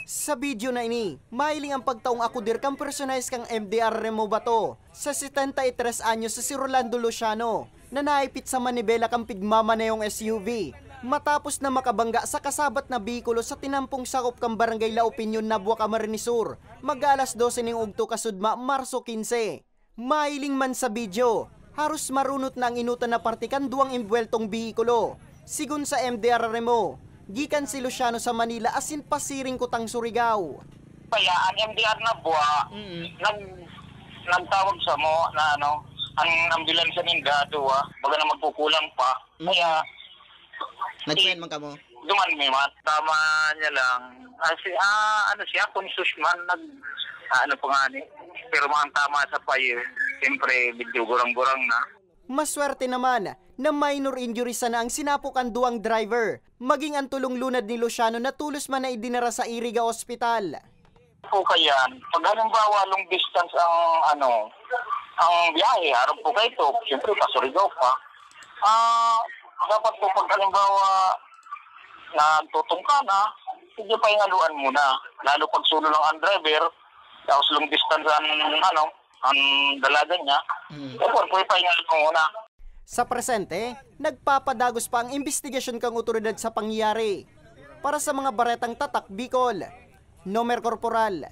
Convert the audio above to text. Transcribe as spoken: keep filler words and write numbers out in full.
Sa video na ini, mahiling ang pagtaong akudir kan personahe kan M D R Remo Bato, sa setenta y tres anyos, si Rolando Luciano, na naipit sa manibela kan pigmamanehong S U V, matapos na makabangga sa kasabat na behikulo sa tinampong sakop kan Barangay La Opinion, Nabua, Camarines Sur, mag-aalas dose ning udto kasudma, Marso quince. Mahiling man sa video, haros marunot na ang inutan na parte kan duwang embuweltong behikulo. Sigon sa M D R Remo, gikan si Luciano sa Manila asin pasiring kutang Surigao. Kaya ang M D R Nabua, Mm. nag-, nagtawag sa mo na ano, ang ambulansya ninda, duwa, baga na magkukulang pa. Mm. Kaya, Nag-send man kamo? Duman mi man. Tama niya lang. Ah, si, ah, ano siya, conscious man, nag, ah, ano pa nga ni. Pero mga tama sa payo, siyempre, medyo gurang-gurang na. Maswerte naman na minor injuries sana ang sinapo kan duwang driver, maging ang tulong lunad ni Luciano na tolos man na idinara sa Iriga Hospital. Po kayan, pag halimbawa long distance ang ano, ang biyahe, harap po kayo to, siyempre pa Surigao pa. Ah, dapat po pag halimbawa nagtutungka na, sige pa yung haluan muna. Lalo pag solo lang ang driver, tapos long distance ang ano, ang dalagan niya, Mm. dapat po ipahinga mo muna. Sa presente, nagpapadagos pa ang imbestigasyon kan otoridad sa pangyayari. Para sa mga baretang tatak Bicol, Nomer Corporal.